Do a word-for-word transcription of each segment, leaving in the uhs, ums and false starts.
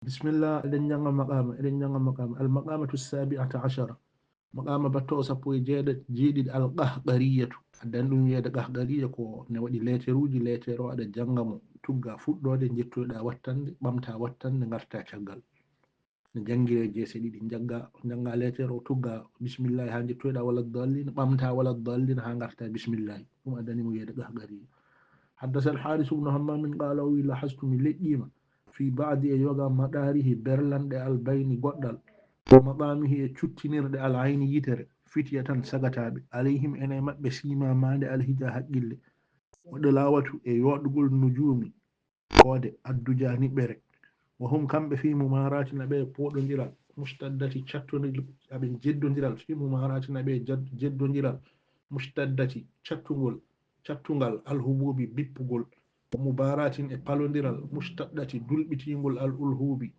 Bismillah, eɗen jannga maqama, eɗen jannga maqama. Al maqamatu sabi'ata ashara. Maqama batto sappo e jeeɗiɗi, al qahqariyatu. Addan ɗum wiyeede qahqariya ko ne waɗi leeteruuji, leetere o aɗa jannga mo, tugga fuɗɗoode, njettoyɗa wattande, ɓamta wattande, ngarta caggal. Ne janngiree jeese ɗiɗi, njagga, njannga leetere o, tugga bismillahi haa njettoyɗa wala dallin, ɓamta wala dallin haa ngarta bismillahi. Ɗum addani mo wiyeede qahqariya. Haddasa al Haris ibnu Hammam qala o wi lahastu mi leƴƴiima fi ba'di e yoga maɗarihi berlanɗe al bayni goɗɗal, wa maqamihi e cuttinirɗe al ayni yitere, fitiyatan sagataaɓe, alayhim ene maɓɓe sima maande al hija haqqille, wa dalawatu e yoɗgol nujumi koode adduja niɓɓere, wa hum kamɓe fi mumarati na ɓe poɗondiral, mustaddati cattondiral, aɓe jeddondiral fi mumarati na ɓe jad-, jeddondiral, mustaddati cattungol, cattungal alhububi bippugol, wa mubaratin e palondiral, mustaddati dulɓitingol al ulhubi,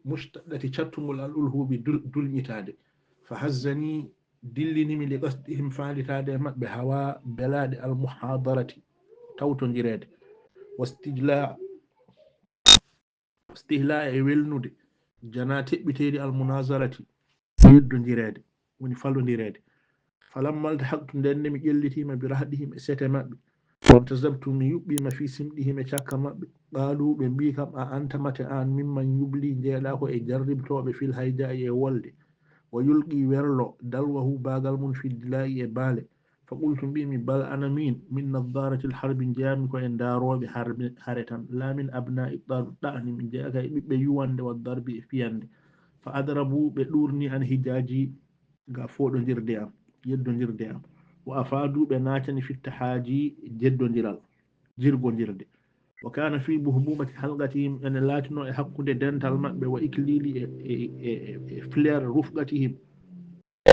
mustaddati cattungol al ulhubi dul-, dulñitaade. Fa hazzani dillinimi li qasdihim faanditaade e maɓɓe hawa belaɗe al muhadarati tawtondireede. Wa stijla, stihla e welnude jana teɓɓiteydi al munazarati yeddondireede, woni falondireede. Falamma altahaqtu, nden nde mi ƴellitiima bi rahdihim e sete maɓɓe, wantazabtu, mi yuɓɓiima fi simɗihim e cakka maɓɓe, qaalu, ɓe mbii kam, a anta mate aan mimman yubli, njeeɗa ko e jarribtooɓe fil hayja'i e wolde, wa yulqi werlo dalwahu baagal mum fi dila'i e baale. Fa qultu, mbiimi, bal ana miin, min nadaratil harbi, njeyaami ko e ndaarooɓe harbi, hare tan, la min abna'i dar-, da'ni, mi njeyaaka e ɓiɓɓe yuwande wa darbi e fiyande. Fa adrabu, ɓe ɗuurni an hijaaji ga foɗondirde am, yeddondirde am. Wa afadu, ɓe naatani fitta haaji jeddondiral, jirgondirde. Wa kana fi buhbumati halqatihim, ene laatino e hakkunde dental maɓɓe, wa iklili e, e, e, e, e flair rufqatihim,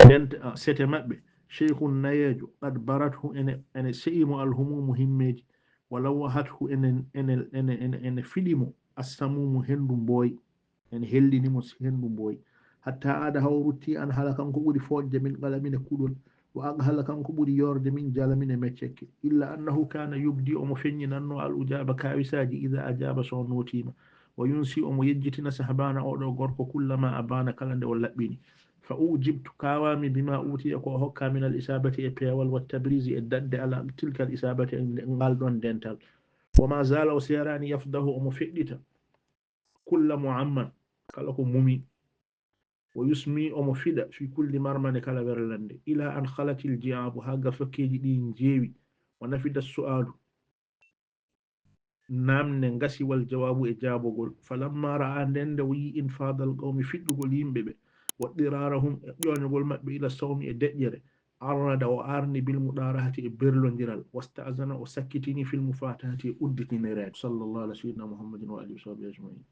dent-, ah, sete maɓɓe, shaykhun nayeejo, qad barathu, ene, ene se'imo alhumumu himmeeji, wa lawwahathu, ene, ene, ene, ene, ene fiɗimo assamumu hendu mbooy. En hellini mo si hendu mboy. Hatta aada haw rutti an hala kanko ɓuri foƴde min qalamin e kuɗol. Wa aqhala kanko ɓuri yorde min jalamin e meccekke. Illa annahu kana yubdi omo feññinanno al ujaba kawisaaji ida ajaba so nootiima. Wa yunsi omo yejjitina sahbana oɗo gorko kullama abana kala nde o laɓɓini. Fa ujibtu kawami bima utiya ko o hokka min al isabati e peewal wa tabrisi e daɗde ala tilka al isabati e ngal ɗon dental. Wa ma zala o seerani yafdahu omo feɗɗita. Kulla muamman, kala ko mumi. Wa yusmi omo fiɗa fi kulli marmane kala werlande. Ila an khalatil ji'abu ha gafakkeji ɗi njeewi. Wa nafida su'alu. Namne ngasi wal jawabu e jaabogol. Falamma ra'a nden nde o yi infadal qawmi fiɗɗugol yimɓe ɓe. Wa dirarahum e ƴoñogol maɓɓe ila sawmi e deƴƴere. Arrada o arni bil mudarahati e berlondiral. Wasta'zana o sakkitini fil mufatahati e udditinireede. Sallallahu ala sayyidina Muhammadin wa alihi wa sahbihi ajma'in.